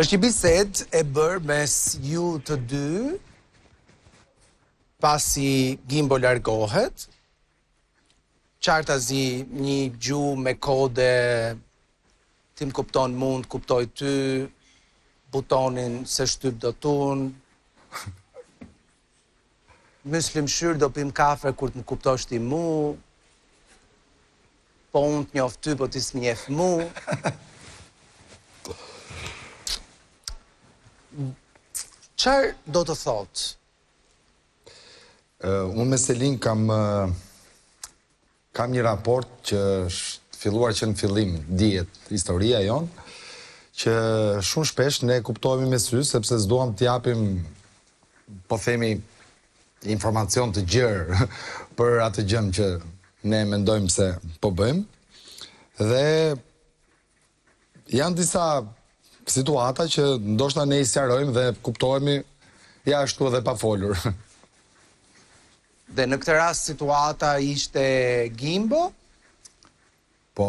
Është një bisedë e bërë mes ju të dy, pasi Gimbo largohet, qartazi një gjuhë me kode, ti më kupton mu, unë të kuptoj ty, butonin s'e shtyp dot unë, Myslym Shyr do pim kafe kur të më kuptosh ti mu, po unë të njoh ty, po ti s'më njeh mu. Çfarë do të thotë? Unë me Selin kam kam një raport që është filluar që në fillim dihet historia jonë, që shumë shpesh ne kuptohemi me sy sepse s'duam të japim po themi informacion të gjerë për atë gjënë që ne mendojmë se po bëjmë. Dhe janë disa situata që ndoshta ne i sqarojmë dhe kuptohemi ja ashtu edhe pa folur. Dhe në këtë rast situata ishte Gimbo? Po,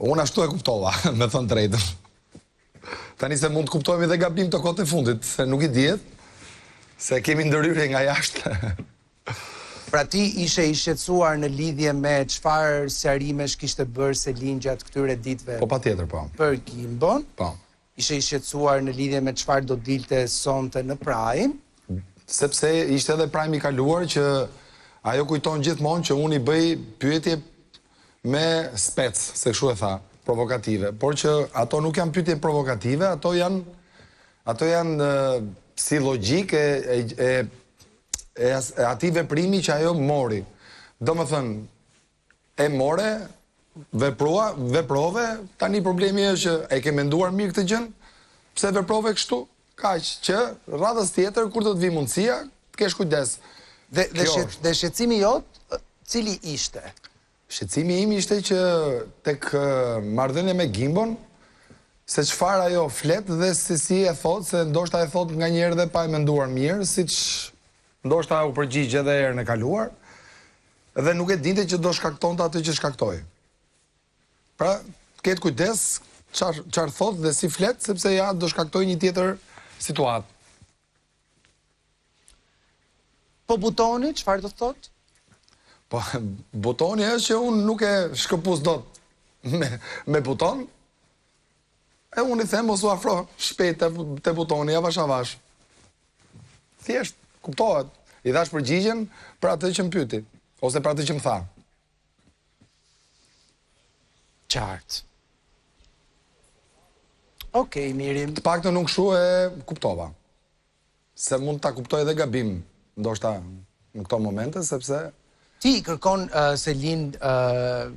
unë ashtu e kuptova, me thënë të drejtën. Tani se mund të kuptohemi dhe gabim këto kohët e fundit, se nuk i dihet, se kemi ndërhyrje nga jashtë. Pra ti ishe i shqetësuar në lidhje me çfarë sqarimesh kishte bërë Selin gjatë këtyre ditëve Po patjetër, po. për Gimbon. Po. Ishe i shqetësuar në lidhje me çfarë do dilte sonte në Prime. Sepse ishte edhe Prime i kaluar që ajo kujton gjithmonë që unë i bëj pyetje me spec, se kështu e tha, provokative, por që ato nuk janë pyetje provokative, ato janë ato janë si logjikë e e e, e atij veprimi që ajo mori. Domethënë, E more, veprua, veprove, tani problemi është që e ke menduar mirë këtë gjënë? Pse veprove kështu? Kaq, që radhës tjetër kur do të vijë mundësia, të kesh kujdes. Dhe dhe shqet, dhe shqetësimi jot cili ishte? Shqetësimi im ishte që tek marrëdhënia me Gimbon, se çfarë ajo flet dhe se si e thotë, se ndoshta e thotë nganjëherë dhe pa e menduar mirë, siç ndoshta u përgjigj edhe herën e kaluar. Dhe nuk e dinte që do shkaktonte atë që shkaktoi. Pra, të ketë kujdes çfarë çfarë thotë dhe si flet, sepse ja do shkaktojë një tjetër situatë. Po butoni, çfarë do të thotë? Po butoni është që unë nuk e shkëpus dot me me buton. E unë i them mos u afro shpejt te, te butoni, avash avash. Thjesht, kuptohet. I dhashë përgjigjen për atë që më pyeti, ose për atë që më tha. Qartë. Okej, Mirim. Të paktën unë kështu e kuptova. Se mund ta kuptoj edhe gabim, ndoshta në këto momente, sepse Ti i kërkon uh, Selin uh,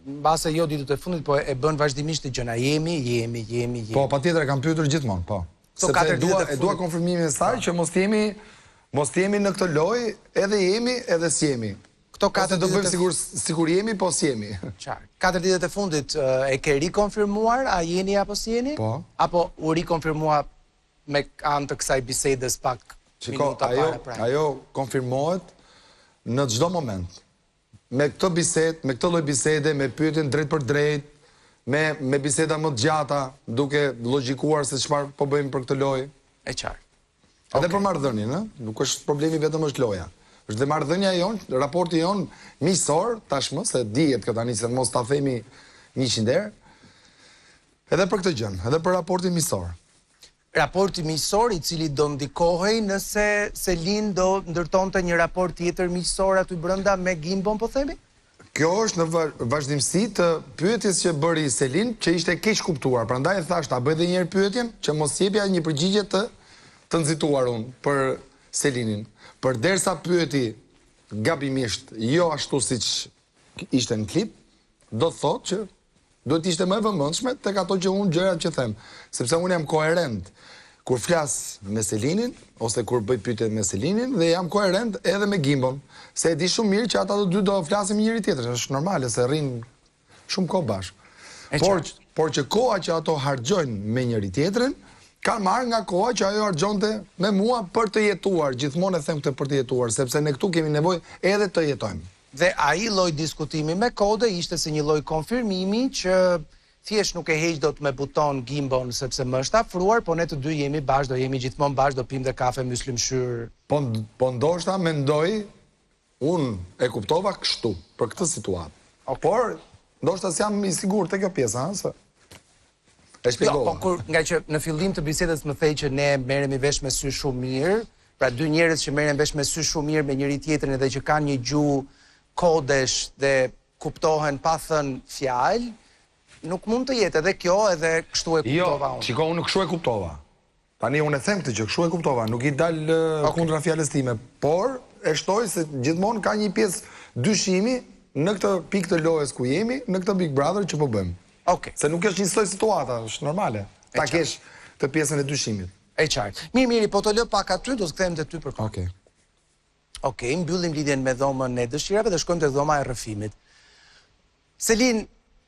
mbase jo ditët e fundit, po e bën vazhdimisht këtë gjënë, a jemi, jemi, jemi, jemi. Po, patjetër e kam pyetur gjithmonë, po. Sepse e dua e dua konfirmimin e saj po. që mos të jemi mos të jemi në këtë lojë, edhe jemi, edhe s'jemi. Këto katër do bëjmë sikur sikur jemi, po s'jemi. Qartë. Katër ditët e fundit e ke rikonfirmuar a jeni apo s'jeni? Po. Apo u rikonfirmua me anë të kësaj bisedës pak minuta para Prime. Ajo konfirmohet në çdo moment. Me këtë bisedë, me këtë lloj bisede, me pyetjen drejtpërdrejt, me me biseda më të gjata, duke logjikuar se çfarë po bëjmë për këtë lojë. E qartë. Edhe për marrëdhënien, ë? Nuk është problemi vetëm është loja. Është dhe marrëdhënia jonë, raporti jonë miqësor tashmë, se dihet kjo tani se mos ta themi 100 herë. Edhe për këtë gjënë, edhe për raportin miqësor. Raporti miqësor i cili do ndikohej nëse Selin do ndërtonte një raport tjetër miqësor aty brenda me Gimbon po themi? Kjo është në vazhdimësi të pyetjes që bëri Selin, që ishte keqkuptuar, prandaj e thashë ta bëj edhe një herë pyetjen, që mos jepja një përgjigje të të nxituar unë për Selinin. Përderisa pyeti gabimisht, jo ashtu siç ishte në klip, do të thotë që Duhet të ishte më e vëmendshme tek ato që unë gjërat që them, sepse unë jam koherent kur flas me Selinin ose kur bëj pyetje me Selinin dhe jam koherent edhe me Gimbon, se e di shumë mirë që ata të dy do flasin me njëri-tjetrin, është normale se rrinë shumë kohë bashkë. Por por që koha që ato harxhojnë me njëri-tjetrin, kanë marrë nga koha që ajo harxhonte me mua për të jetuar, gjithmonë e them këtë për të jetuar, sepse ne këtu kemi nevojë edhe të jetojmë. Dhe ai lloj diskutimi me kode ishte si një lloj konfirmimi që Thjesht nuk e heq dot me buton Gimbon sepse më është afruar, po ne të dy jemi bashkë, do jemi gjithmonë bashkë, do pimë dhe kafe Myslym Shyr. Po po ndoshta mendoj unë e kuptova kështu për këtë situatë. Por ndoshta s'jam i sigurt te kjo pjesë, ëh, se e shpjegova. Jo, po kur ngaqë në fillim të bisedës më the që ne merremi vesh me sy shumë mirë, pra dy njerëz që merren vesh me sy shumë mirë me njëri tjetrin edhe që kanë një gjuhë kodesh dhe kuptohen pa thënë fjalë, nuk mund të jetë edhe kjo edhe kështu e jo, kuptova unë. Jo, shiko, unë kështu e kuptova. Tani unë e them këtë gjë, kështu e kuptova, nuk i dal okay. kundra fjalës time, por e shtoj se gjithmonë ka një pjesë dyshimi në këtë pikë të lojës ku jemi, në këtë Big Brother që po bëjmë. Okej. Se nuk është njësoj situata, është normale. Ta kesh të pjesën e dyshimit. E qartë. Mirë, Miri, po të lë pak aty, do të kthehem te ty për pak. Okej. Okej, mbyllim lidhjen me dhomën e dëshirave dhe shkojmë te dhoma e rrëfimit. Selin,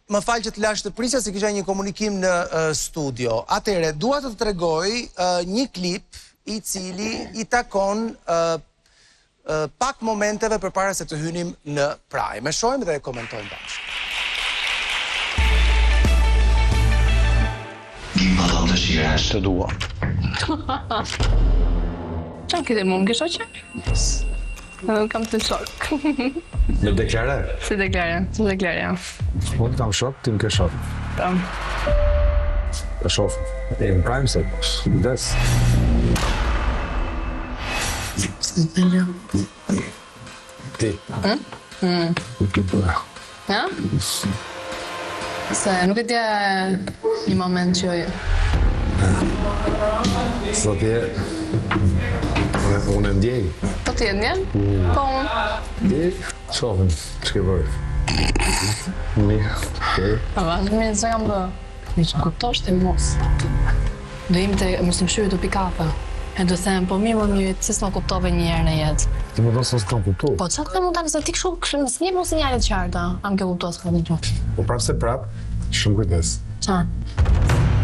më fal që të lashë të prisja se kisha një komunikim në uh, studio. Atëherë, dua të të tregoj uh, një klip i cili i takon uh, uh, pak momenteve përpara se të hynim në prime. E shohim dhe e komentojmë bashkë. Gimbo dhomë dëshirash. Të dua. Ça ke ti mu, më ke shoqe? Unë kam të shok. Me deklarim? Si deklarim, si deklarim. Unë të kam shok, ti më ke shok. Tam. E shof. E në prime se, des. Ti. Mm? Mm. Ja? Se nuk e dija një moment që... Sot je... Unë e ndjej. Po ti e ndjen? Mm. Po unë. Ti, shofim, ç'ke bërë. Mirë, okej. Po, mirë, ç'kam bërë. Mirë që kuptosh ti mos. Do jemi te Myslym Shyri tu pi kafe. E do them, po mirë, më mirë, pse s'ma kuptove një herë në jetë? Ti më thua se s'kam kuptu. Po çfarë them unë tani se ti kështu, kështu më s'jep mos sinjale të qarta. A më ke kuptuar s'kam kuptuar. Po prapë se prapë, shumë kujdes. Ça?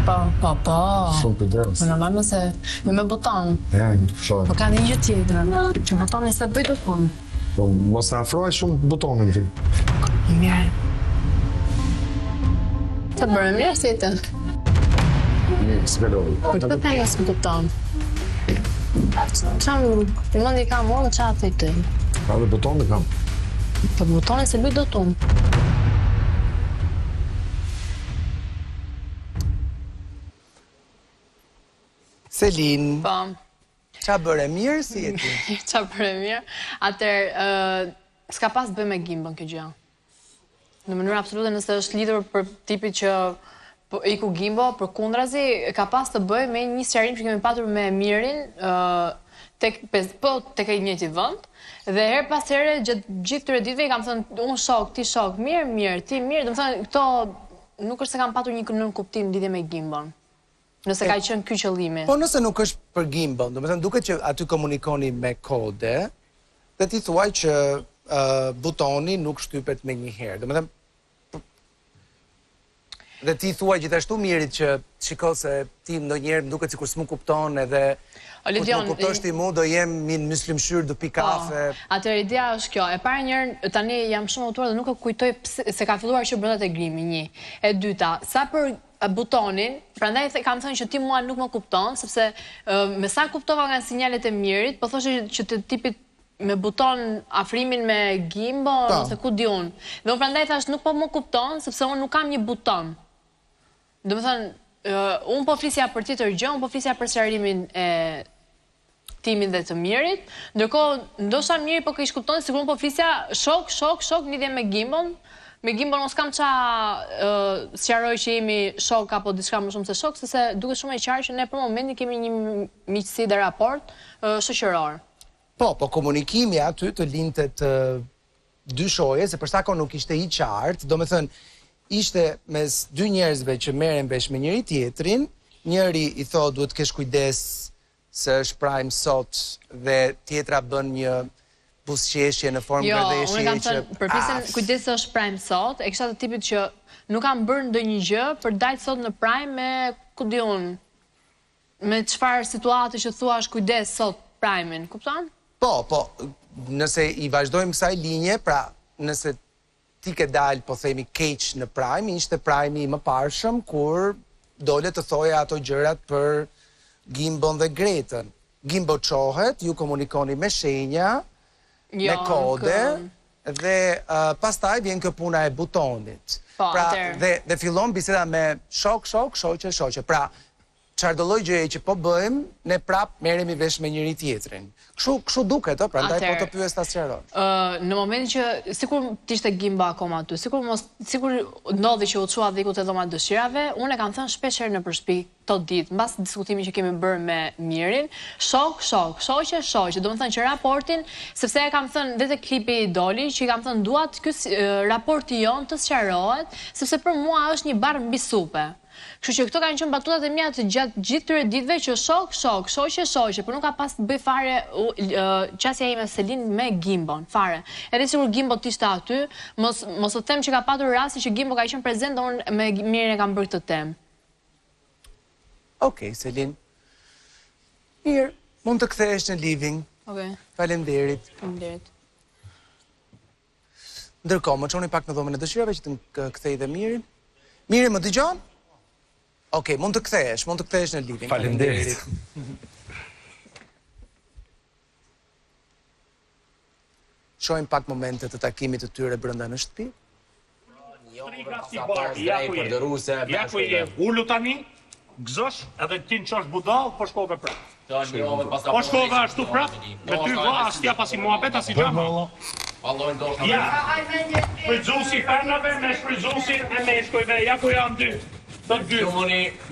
Po, po, po. Shumë kujdes. Po normal se jo me buton. Ja, shoh. Po ka një gjë tjetër, që butonin s'e bëj dot unë. Po mos e afroj shumë butonin ti. Mirë. Të bërë mirë si të. Mirë, s'ke lojë. Për të të s'më kupton. Ça më, të mendje kam unë, ça të të. Ka dhe butonin kam. Po butonin s'e bëj dot unë. Selin. Po. Ça bëre mirë si je ti? Ça bëre mirë? Atëherë, s'ka pas të bëjë me Gimbon kjo gjë. Në mënyrë absolute nëse është lidhur për tipit që po, iku Gimbo, përkundrazi, ka pas të bëjë me një sqarim që kemi patur me Mirin, tek po tek i njëjti vend dhe herë pas here gjatë gjithë këtyre ditëve i kam thënë unë shok, ti shok, mirë, mirë, ti mirë, domethënë këto nuk është se kam patur një nënkuptim lidhje me Gimbon. Nëse ka qenë ky qëllimi. Po nëse nuk është për Gimbon, domethënë duket që aty komunikoni me kode dhe ti thua që butoni nuk shtypet menjëherë. Domethënë dhe ti thua gjithashtu Mirit që shiko se ti ndonjëherë më duket sikur s'më kupton edhe kur të më kuptosh ti mu do jem në Myslym Shyr do pi po, kafe. Atëherë ideja është kjo. E para njëherë tani jam shumë e hutuar dhe nuk e kujtoj pse se ka filluar që brenda te grimi një. E dyta, sa për butonin, prandaj kam thënë që ti mua nuk më kupton, sepse me sa kuptova nga sinjalet e Mirit, po thoshe që të tipit me buton afrimin me Gimbon, po. ose ku di unë. Dhe unë prandaj thashë nuk po më kupton, sepse unë nuk kam një buton. Domethënë, unë po flisja për tjetër gjë, unë po flisja për sqarimin e timin dhe të Mirit, ndërkohë ndoshta Miri po keqkuptonte sikur unë po flisja shok, shok, shok në lidhje me Gimbon, me Gimbon unë s'kam ça sqaroj që jemi shok apo diçka më shumë se shok, sepse duket shumë e qartë që ne për momentin kemi një miqësi dhe raport shoqëror. Po, po komunikimi aty të linte të dyshoje se për sa kohë nuk ishte i qartë, domethënë ishte mes dy njerëzve që merren vesh me njëri tjetrin, njëri i thotë duhet të kesh kujdes se është prime sot dhe tjetra bën një buzëqeshje në formë jo, gërdheshje që... Jo, unë kam thënë, për pjesën ah. kujdes se është prime sot, e kisha të tipit që nuk kam bërë ndonjë gjë për dalë sot në prime me, ku di unë, me çfarë situate që thua është kujdes sot prime-in, kupton? Po, po, nëse i vazhdojmë kësaj linje, pra, nëse. ti ke dalë, po themi keq në prime, ishte prime i mëparshëm kur dole të thoje ato gjërat për Gimbon dhe Gretën. Gimbo çohet, ju komunikoni me shenja, me Jo, kode dhe pastaj vjen kjo puna e butonit. Po, pra atëherë. dhe dhe fillon biseda me shok, shok, shoqe, shoqe. Pra, çfarëdo lloj gjëje që po bëjmë, ne prap merremi vesh me njëri tjetrin. Kështu kështu duket, ë, prandaj po të pyes ta sqarosh. Ë, në momentin që sikur të ishte Gimbo akoma aty, sikur mos sikur ndodhi që u çua dhe iku te dhoma e dëshirave, unë e kam thënë shpesh herë nëpër shtëpi këto ditë, mbas diskutimit që kemi bërë me Mirin, shok, shok, shoqe, shoqe, domethënë që raportin, sepse e kam thënë dhe te klipi i doli, që i kam thënë dua të ky raporti jonë të sqarohet, sepse për mua është një barrë mbi supe. Kështu që këto kanë qenë batutat e mia të gjatë gjithë këtyre ditëve që shok, shok, shoqe, shoqe, por nuk ka pas të bëjë fare qasja ime Selin me Gimbon, fare. Edhe sikur Gimbo të ishte aty, mos mos të them që ka patur raste që Gimbo ka qenë prezent dhe unë me Mirin e kam bërë këtë temë. Okej, Selin. Mirë, mund të kthehesh në living. Okej. Faleminderit. Faleminderit. Ndërkohë, më çoni pak në dhomën e dëshirave që të kthej dhe Mirin. Miri, më dëgjon? Okej, mund të kthehesh, mund të kthehesh në living. Faleminderit. Shohim pak momente të takimit të tyre brenda në shtëpi. Ja ku je. Ja ku je. Ulu tani, gëzosh edhe ti në qosh budall, po shkove prap. Po shkove ashtu prap, me ty vlla as t'jap asi muhabet asi gjama. Ja. Shfrytëzuesi i femrave me shfrytëzuesin e meshkujve, ja ku janë dy. Të dy.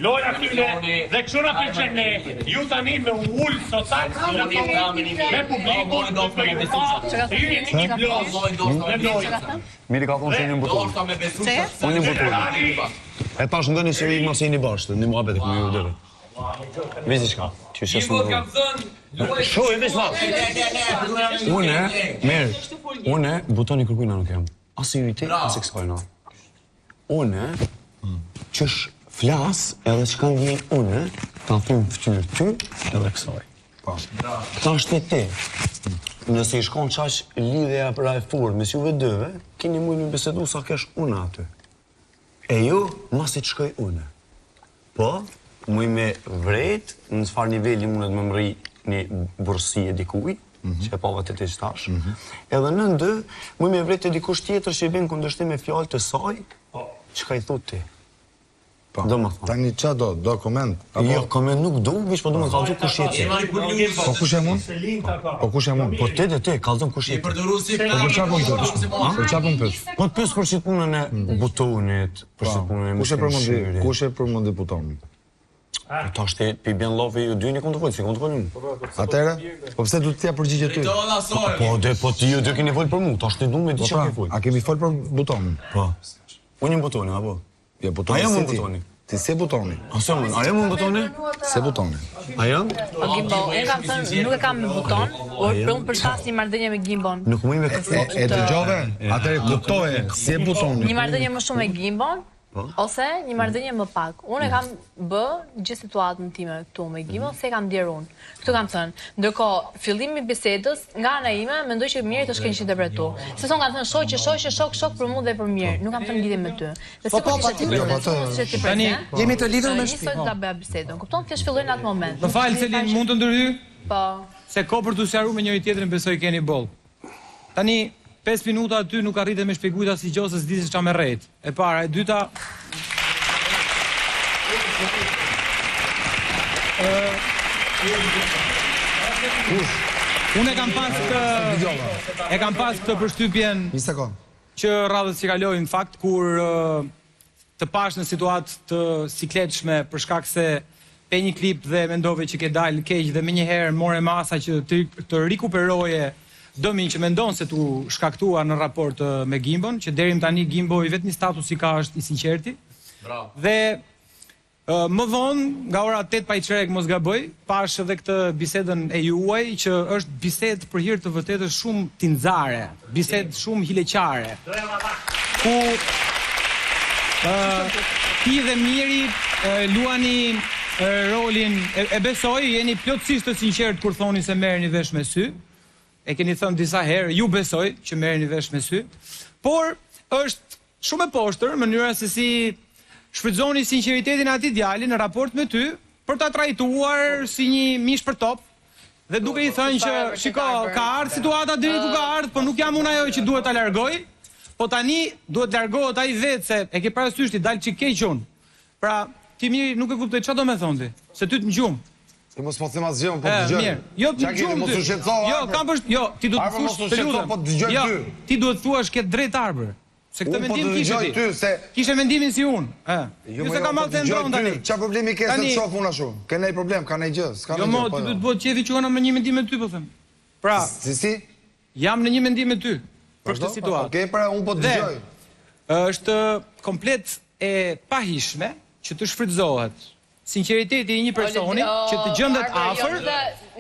Loja këtyre dhe kështu na pëlqen ne. Ju tani me u ul total në me publikun do të ju pa, ju jeni një blloz me lojë. Miri ka thonë se unë jam buton. Unë jam buton. E tash ndoni se i mos jeni bashkë, një muhabet e këmë ju dëve. Veç diçka, që është shumë. Shoh, veç pak. Unë, mirë, unë butoni kërkujna nuk jam. As i yti, as i kësajna. Unë, qysh flas edhe çka ndjej unë, ta them n'fytyrë ty edhe kësaj. Po. Tash ti ti, nëse i shkon qaq lidhja pra e fortë mes juve dyve, keni mujt me bisedu sa kesh unë aty. E ju, masi të shkoj unë. Po, muj me vrejt, në çfarë niveli mundet me mrri një burrësi e dikuj, mm -hmm. që e pava te ti tash. Mm -hmm. Edhe nën dy, muj me vrejt te dikush tjetër që i bën kundërshtim me fjalët e saj, po. çka i thot ti. Po. Domethënë. Tani ça do? Do koment? Apo... Jo, koment nuk do, veç po du me kallzu kush je ti. Po kush jam unë? Po kush jam unë? Po ti dhe ti, kallzon kush je ti. Po për çfarë po më pyet? Për çfarë po më pyet? Po të pyes për qit punën e mm. butonit, për qit punën e Kush e përmendi? Kush e përmendi butonin? Po tash ti pi bën llafi ju dy një kom të fol, si kom të fol unë. Atëherë, po pse du të jap përgjigje ty? Po, po, po ti ju dy keni fol për mua, tash ti du me di po çka pra, ke fol. A kemi fol për butonin? Po. Unë jam butoni, apo? Jo, butoni A jam si unë ti. butoni? Ti s'je butoni. A s'jam unë? A jam unë butoni? S'je butoni. A jam? O Gimbo, unë kam thënë, nuk e kam me buton, por për unë përshtas një marrëdhënie me Gimbon. Nuk muj me E, e dëgjove? Atëherë kuptoje, s'je butoni. Një marrëdhënie më shumë me Gimbon, Po. ose një marrëdhënie më pak. Unë e kam bë gjithë situatën time këtu me Gimbon, se e kam ndjerë unë. Këtë kam thënë. Ndërkohë, fillimi i bisedës nga ana ime, mendoj që Miri të është keqinterpretu. Sepse unë kam thënë shoqe, shoqe, shok, shok për mua dhe për Mir, nuk kam thënë lidhje me ty. Dhe Po, sikur po, të ishe ti patjetër. Jo, prezent, po, sikur të ishe ti Tani, prezent. Jemi të lidhur me Njësoj do ta bëja bisedën. Kupton? Thjesht filloi në atë moment. Më fal Selin, mund të ndërhyj? Po. Se kohë për t'u sqaruar me njëri tjetrin besoj keni boll. Tani 5 minuta aty nuk arrite me shpjegujt asnjë gjë se s'di se ç'a me rrejt. E para, e dyta Unë e kam pas këtë e kam pas këtë përshtypjen Një sekond. që radhës që kaloi në fakt kur të pash në situatë të sikletshme për shkak se pe një klip dhe mendove që ke dalë keq dhe menjëherë more masa që të, të rikuperoje dëmin që mendon se t'u shkaktua në raport me Gimbon, që deri më tani Gimbo i vetmi status i ka është i sinqerti. Bravo. Dhe Më vonë, nga ora 8 pa i çerek mos gaboj, pash edhe këtë bisedën e juaj që është bisedë për hir të vërtetës shumë tinzare, bisedë shumë hileqare. Ku ë ti dhe Miri luani rolin e, e besoj jeni plotësisht të sinqertë kur thoni se merreni vesh me sy. E keni thënë disa herë, ju besoj që merreni vesh me sy. Por Është shumë e poshtër mënyra se si shfrytëzoni sinqeritetin e atij djali në raport me ty për ta trajtuar si një mish për top dhe duke i thënë që shiko, ka ardhur situata deri ku ka ardhur, po nuk jam unë ajo që duhet ta largoj, po tani duhet të largohet ai vetë se e ke parasysh ti dal çik keq unë. Pra, ti Miri nuk e kuptoj çfarë do me thonë ti, se ty të në gjumë. Se mos po them asgjë, unë po të dëgjoj. Mirë. Jo, të gjumë. Mos u shqetëso. Jo, kam për jo, ti duhet të thuash, të lutem. Po të dëgjoj jo, ty. Ti duhet të thuash ke drejt Arbër. Se këtë po mendim kishe ti. Ty, se... Kishe mendimin si unë. Ë. Jo, jo se kam po të ndron tani. Çfarë problemi ke se të shoh unë ashtu? Ke ndonjë problem, ka ndonjë gjë, s'ka jo, ndonjë gjë. Jo, mo, ti duhet të bëhet qefi që unë me një mendim me ty, po them. Pra, si si? Jam në një mendim me ty për këtë situatë. Okej, pra unë po të dëgjoj. Është komplet e pahijshme që të shfrytëzohet sinqeriteti i një personi që të gjendet jo, afër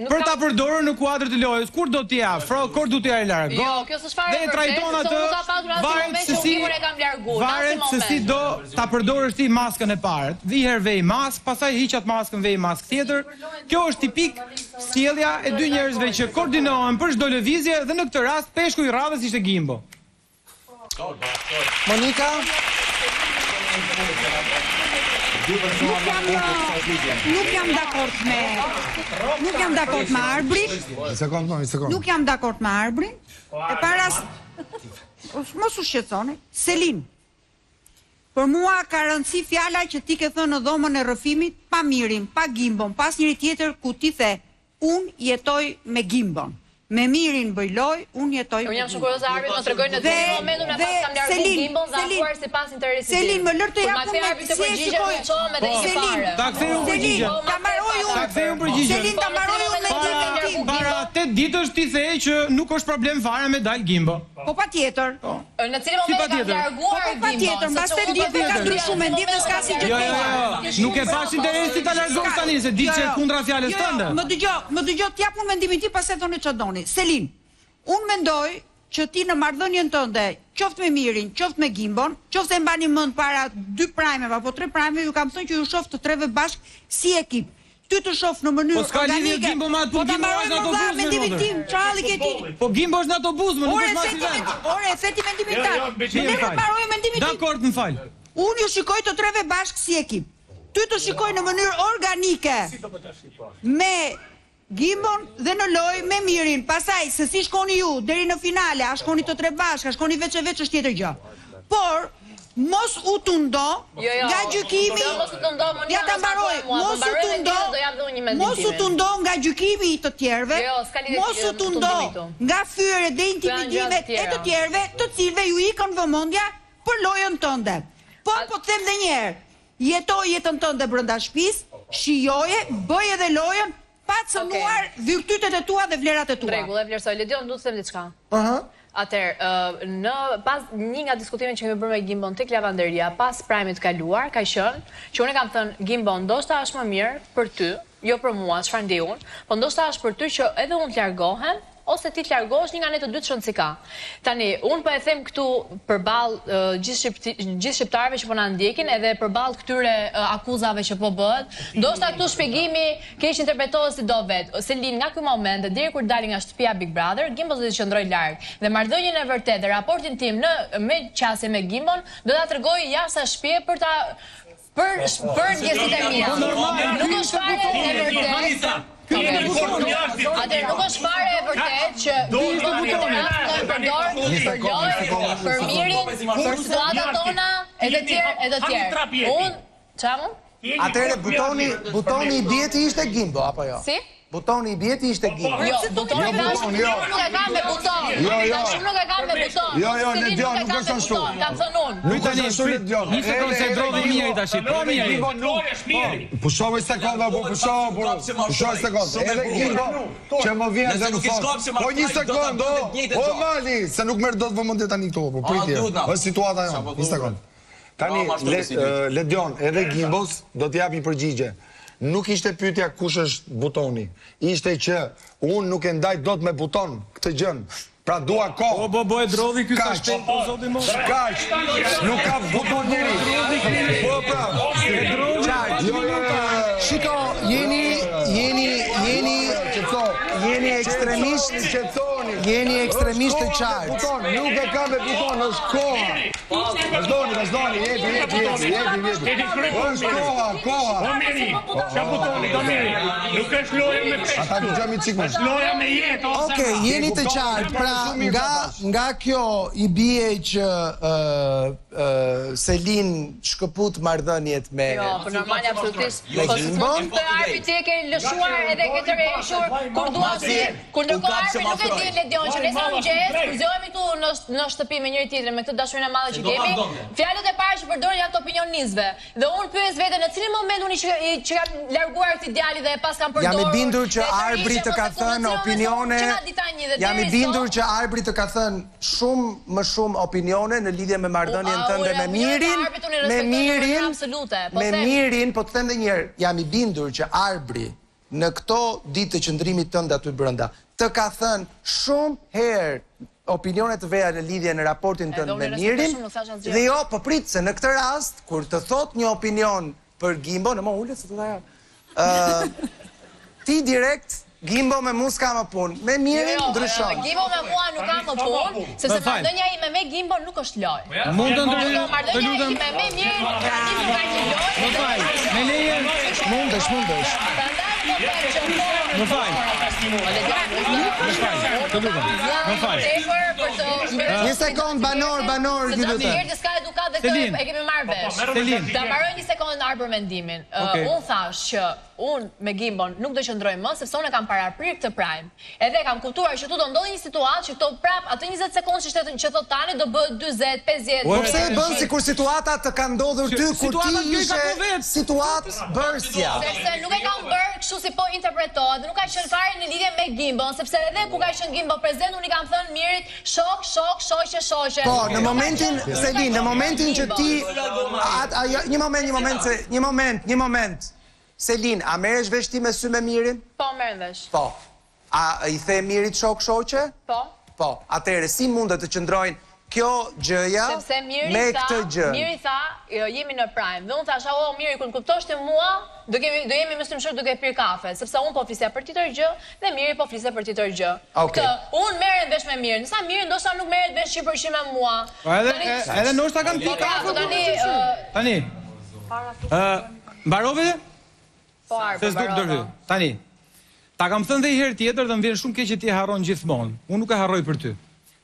për ta përdorur në kuadër të lojës. Kur do ti afro, kur do ti ai largo. Jo, kjo s'është fare e trajton atë. Nuk ka patur asnjë moment që unë e kam larguar. Varet se si do ta përdorësh ti maskën e parë. Një herë vej maskë, pastaj hiq atë maskën vej maskë tjetër. Kjo është tipik sjellja e dy njerëzve që koordinohen për çdo lëvizje dhe në këtë rast peshku i radhës ishte Gimbo. Monika? Nuk jam nuk jam dakord me nuk jam dakord me Arbrin. Një sekond, një sekond. Nuk jam dakord me Arbrin. E para mos u shqetësoni. Selin. Për mua ka rëndësi fjala që ti ke thënë në dhomën e rrëfimit pa Mirin, pa Gimbon, pa asnjëri tjetër ku ti the Unë jetoj me Gimbon. Me Mirin bëj lojë, unë jetoj me Unë jam shumë kurioze Arbi më tregoj në cilin moment unë e paskam largu Gimbon dhe afruar sipas interesit tim. Selin, më lër të jap unë me si e shikoj. Selin, ta kthej unë përgjigjen. Ta mbaroj unë. Ta kthej unë përgjigjen. Selin, ta mbaroj unë mendimin tim. Para 8 ditësh ti the që nuk është problem fare me dal Gimbo. Po patjetër. Po. Në cilin moment e kam larguar Po patjetër, mbas 8 ditëve ka ndryshuar mendim dhe s'ka asnjë gjë të keqe. Jo, jo, jo. Nuk e pash interesin ta largosh tani se di që kundra fjalës tënde. Më dëgjo, më dëgjo, të jap unë mendimin tim, pastaj thoni çfarë doni. Selin, unë mendoj që ti në marrëdhënien tënde, qoftë me Mirin, qoftë me Gimbon, qoftë se e mbani mend para dy prajmeve apo tre prajmeve, ju kam thënë që ju shoh të treve bashkë si ekip. Ty të shoh në mënyrë organike. Po s'ka lidhje Gimbo me atë punë, Gimbo është në autobus me mendimin tim, çfarë halli ke ti? Po Gimbo është në autobus, më nuk është më si vend. Ore, e the ti mendimin tënd. Jo, jo, më lër mbaroj mendimin tim. Dakord, më fal. Unë ju shikoj të treve bashkë si ekip. Ty të shikoj në mënyrë organike. Me Gimbon dhe në lojë me Mirin. Pastaj se si shkoni ju deri në finale, a shkoni të tre bashkë, a shkoni veç e veç është tjetër gjë. Por Mos u tundo jo, jo, nga gjykimi. Jo, mos u tundo, Monika, ja ta mbaroj. Mos u tundo. Mos u tundo nga gjykimi i të tjerëve. Jo, mos u tundo nga fyerjet dhe intimidimet e të tjerëve, të cilëve ju ikën vëmendja për lojën tënde. Po po të them dhe një herë, jeto jetën tënde brenda shtëpisë, shijoje, bëj edhe lojën pa cënuar virtytet e tua dhe vlerat e tua. Në rregull, e vlerësoj. Ledion, du të them diçka. Ëhë. Atëherë, në pas një nga diskutimet që kemi bërë me Gimbon tek lavanderia pas prajmit të kaluar ka qenë që unë i kam thënë Gimbo, ndoshta është më mirë për ty, jo për mua, çfarë ndjej unë, po ndoshta është për ty që edhe unë të largohem ose ti të largohesh një nga ne të dy ç'rëndësi ka. Tani, unë po e them këtu përballë gjithë gjithë shqiptarëve që po na ndjekin edhe përballë këtyre akuzave që po bëhet, ndoshta këtu shpjegimi Keqinterpretohet si do vetë. Selin, nga ky moment dhe deri kur dalim nga shtëpia Big Brother, Gimbos do t'i qëndroj larg. Dhe marrëdhënien e vërtetë dhe raportin tim në me qasje me Gimbon do ta tregoj jashtë saj shtëpie për ta për për ndjesitë e mia. Nuk është fare e vërtetë. Atëherë nuk është fare e vërtetë që Gimbo në këtë rast do e përdor për lojë, për Mirin, për situatat tona e të tjerë e të tjerë. Unë, ça mu? Atëherë butoni, butoni i bie ti ishte Gimbo apo jo? Si? Butoni i bie ti ishte Gimbo. Jo, butoni jo, tash jo. nuk e kam me buton. Jo, jo. Tash nuk e kam me buton. Jo, jo, Ledion, nuk është ashtu. Kam thënë unë. Nuk është ashtu Ledion. Një sekondë se drodhi Miri tash. Po Miri. Gimbo nuk. Po. Pusho një sekondë, po pusho, po pusho një sekondë. Edhe Gimbo që më vjen dhe më thotë. Po një sekondë, o Mali, se nuk merr dot vëmendje tani këtu, po pritje. Është situata jonë. Një sekondë. Tani, Ledion, edhe Gimbos do t'jap një përgjigje. Nuk ishte pyetja kush është butoni. Ishte që unë nuk e ndaj dot me buton këtë gjënë. Pra dua kohë. Po bo bo e drodhi ky sa shpejt po zoti mo. Kaq. Nuk ka buton njeri. Po pra. E drodhi. Jo, jo, jo. Shiko, jeni jeni jeni Qetëso. jeni ekstremisht Qetësoni. Jeni ekstremisht të Është koha me qartë. Buton, nuk e kam me buton, është koha. Vazhdoni, vazhdoni, jepi, jepi, jepi, jepi, jepi. Është koha, koha. O Miri, ça butoni, do Miri. Nuk është loja me peshk. Ata dëgjojmë çik më. Është loja me jetë, o Okej, jeni të qartë. Pra nga nga kjo i bie që ë ë Selin shkëput marrëdhëniet me Jo, po normal absolutisht. Me Po si Gimbon? të Arbi ti e ke lëshuar edhe ke tërhequr kur dua ti, kur ndërkohë Arbi nuk e di Ledion që nesër në mëngjes kur zgjohemi këtu në në shtëpi me njëri tjetrin me këtë dashurinë e madhe që kemi, fjalët e para që përdoren janë të opinionistëve. Dhe unë pyes veten në cilin moment unë i që, i, që kam larguar këtij djali dhe e pas kam Jam përdorur. i bindur që dhe e Arbri tërhiqem të ka ose ku, në thënë cilin moment opinione që nga dita një dhe Jam i deri bindur sot, që Arbri të ka thënë shumë më shumë opinione në lidhje me marrëdhënien U, a, tënde unë me opinionet e Mirin, Arbrit unë i me respektoj në mënyrë Mirin, absolute, po me them- Mirin, po të them edhe një herë, jam i bindur që Arbri në këto ditë të qëndrimit tënd aty brenda, të ka thënë shumë herë opinione të veja në lidhje në raportin Edhe tënd unë me e respektoj Mirin. shumë, nuk thash asgjë. Dhe jo, po prit se në këtë rast kur të thot një opinion për Gimbo, në mo ulet se do ta jap. Ë ti direkt Gimbo me mu s'ka më punë, me Mirin Jo, jo, ndryshon. Gimbo me mua nuk ka më punë, sepse Më fal. marrëdhënia ime me Gimbo nuk është lojë. Mund të ndërhyj, Ndërkohë të marrëdhënia lutem. ime me Mirin tani nuk ka një lojë. Më fal, me leje, Mundesh, mundesh. Prandaj po them që po. Më fal. Po Ledion, Më fal, të lutem. Më fal. Tepër për të Një sekond, banor, banor, Se ju të lutem. Gerti s'ka edukatë dhe këtë Selin. e kemi marrë vesh. Selin. Ta mbaroj një sekondë Arbër mendimin. Ë, Okej. Unë thash që unë me Gimbon nuk do qëndroj më sepse unë e kam paraprirë këtë prime. Edhe e kam kuptuar që tu do ndodhi një situatë që këto prap atë 20 sekondë që shtetë që thot tani do bëhet 40, 50. Po pse e bën sikur situata të ka ndodhur ty kur ti Situata kjo i ka ishe po vetë. situatë bërësja. Sepse nuk e kam bërë kështu si po interpretohet dhe nuk ka qenë fare në lidhje me Gimbon, sepse edhe ku ka qenë Gimbo prezent unë i kam thënë Mirit shok, shok, shoqe, shoqe. Po, në Nuk ka momentin, qenë- nuk ka Selin, në qenë momentin që Gimbo. ti a, a, jo, një moment, një moment se një moment, një moment. Selin, a merresh vesh ti me sy me Mirin? Po, merrem vesh. Po. A i the Mirit shok shoqe? Po. Po. Atëherë si mundet të qëndrojnë kjo gjëja Sepse Miri me tha, këtë gjë? Miri tha, jo, jemi në prime. Dhe unë thash, "O Miri, kur më kuptosh ti mua, do kemi do jemi mësim shok duke pirë kafe, sepse unë po flisja për tjetër gjë dhe Miri po fliste për tjetër gjë. Okej. Këtë, unë merrem vesh me Mirin, sa Miri ndoshta nuk merret vesh 100% me mua. Po edhe Tani- e- edhe ndoshta kanë Po pi pra, kafe. po tani ë, Tani. Ë, mbarove? po Arbër, Se s'du të mbarova. ndërhyj. Tani. Ta kam thënë dhe një herë tjetër dhe më vjen shumë keq që ti e harron gjithmonë. Unë nuk e harroj për ty.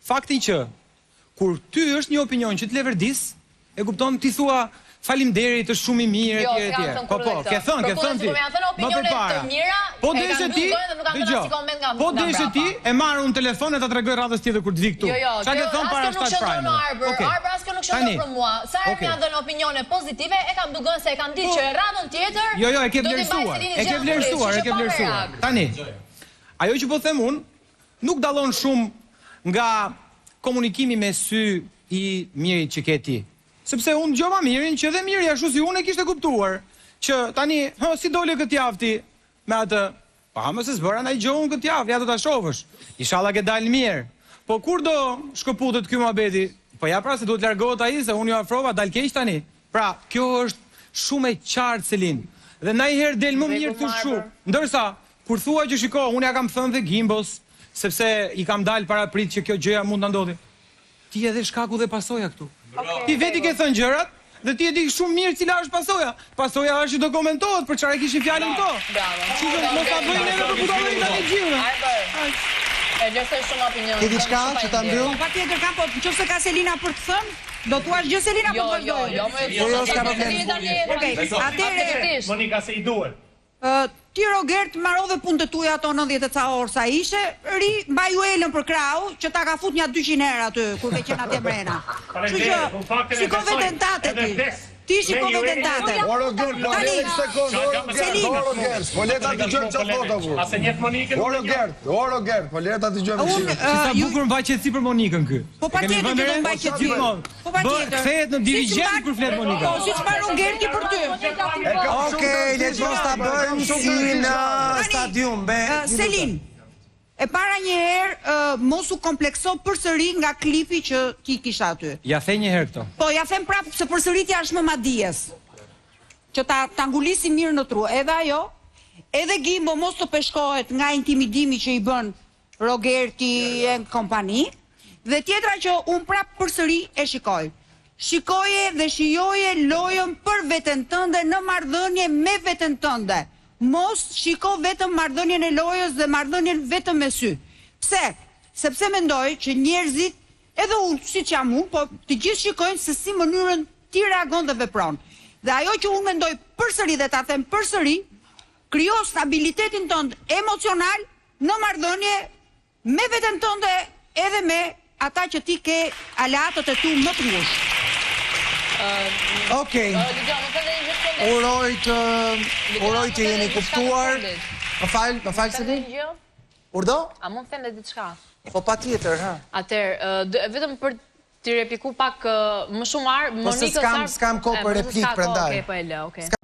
Fakti që kur ty është një opinion që të leverdis, e kupton ti thua faleminderit, është shumë i mirë Jo, etj s'kam etj. thënë Po kurrë po, këtë. ke thënë, ke Përkundër thënë se ti. po më janë thënë Më opinione përpara. të mira, Po e kam deshe mbyll ti, gojën dhe nuk kam thënë dëgjo. asnjë koment nga- Po nga deshe mbrapa. ti, e marr unë telefon e ta tregoj radhës tjetër kur të vi këtu. Jo, jo, Çka ke kjo- thënë as para kjo nuk 7 qëndron prime? në Arbër. Okej. Arbër as kjo nuk qëndron Tani. për mua. Sa herë Okej. më janë dhënë opinione pozitive, e kam mbyll gojën se e kam ditë që radhën tjetër Jo, jo, e ke do t'i mbaj vlerësuar. Selinit E ke gjë në vlerësuar, kurriz, e kështu ke që pa vlerësuar. merak. Tani. Ajo që po them unë nuk dallon shumë nga komunikimi me sy i Mirit që ke ti. Sepse unë dëgjova Mirin që dhe Miri ashtu si unë e kishte kuptuar që tani, hë, si dole këtë javë ti me atë Pa, më se s'bëra ndaj gjë unë këtë javë, ja do ta shohësh. Inshallah ke dalë mirë. Po kur do shkëputet ky muhabeti? Po ja pra se duhet largohet ai se unë ju afrova dal keq tani. Pra, kjo është shumë e qartë Selin. Dhe ndajherë del më mirë Rregull të shu. Arbër. Ndërsa kur thua që shiko, unë ja kam thënë dhe Gimbos, sepse i kam dalë para prit që kjo gjëja mund ta ndodhi. Ti edhe shkaku dhe pasoja këtu. Ti veti ke thënë gjërat dhe ti e di shumë mirë cila është pasoja. Pasoja është që do komentohet për çfarë e kishin fjalën këto. Bravo. Kështu që mos ta bëjnë neve për budallëri tani gjithë. Arbër. E vlerësoj shumë opinionin. Ke diçka tënd, shumë që ta mbyll? Po patjetër kam, po nëse ka Selina për të thënë, do thuash gjë Selina Jo, po të jo, vazhdoj. jo, më Jo, jo, s'ka problem. Okej, atëherë Absolutisht. Monika se i duhet. Ë, ti Rogert marove punët e tuaja ato 90 e ca orë sa ishe, ri mbaj Juelën për krahu që ta ka fut nja 200 herë aty kur ke qenë atje mrena. Kështu që Faleminderit, unë faktin e shiko besoj, veten tate edhe ti. vdes. Ti shiko Me veten Juelën. tate. O Rogert, po Tani, le një sekond, o Rogert, Selin. o Rogert, po le ta dëgjojmë çfarë thotë apo. A se njeh Monikën? O Rogert, o Rogert, po le ta dëgjojmë Unë çfarë. ë, Sa ju bukur mbaj qetësi për Monikën ky. Po E kemi patjetër vënë që do re? mbaj qetësi. Gjithmonë. Po patjetër. Bë- Kthehet në Siç dirigjent mban- kur flet Monika. Po, siç mban Rogerti për ty. Okej, le të mos ta bëjmë si në stadium me Ë, Selin, e para një herë ë, mos u komplekso përsëri nga klipi që ti kisha aty. Ja the një herë këto. Po, ja them prapë se përsëritja është më madijes. Që ta ta ngulisi mirë në tru, edhe ajo, Edhe Gimbo mos të peshkohet nga intimidimi që i bën Rogerti e kompani. Dhe tjetra që unë prapë përsëri e shikoj. Shikoje dhe shijoje lojën për veten tënde në marrëdhënie me veten tënde. Mos shiko vetëm marrëdhënien e lojës dhe marrëdhënien vetëm me sy. Pse? Sepse mendoj që njerëzit, edhe unë siç jam unë, po të gjithë shikojnë se si mënyrën ti reagon dhe vepron. Dhe ajo që unë mendoj përsëri dhe ta them përsëri, krijo stabilitetin tënd emocional në marrëdhënie me veten tënde edhe me ata që ti ke aleatët e tu më të ngushtë. Okej. Uroj të uroj të jeni kuptuar. Më fal, më fal Selin. Urdhëro? A mund të them edhe diçka? Po patjetër, ha. Atëherë, vetëm për t'i repliku pak më shumë Ar, Monikës. Po se s'kam s'kam kohë për replikë prandaj. Okej, po e lë, okej.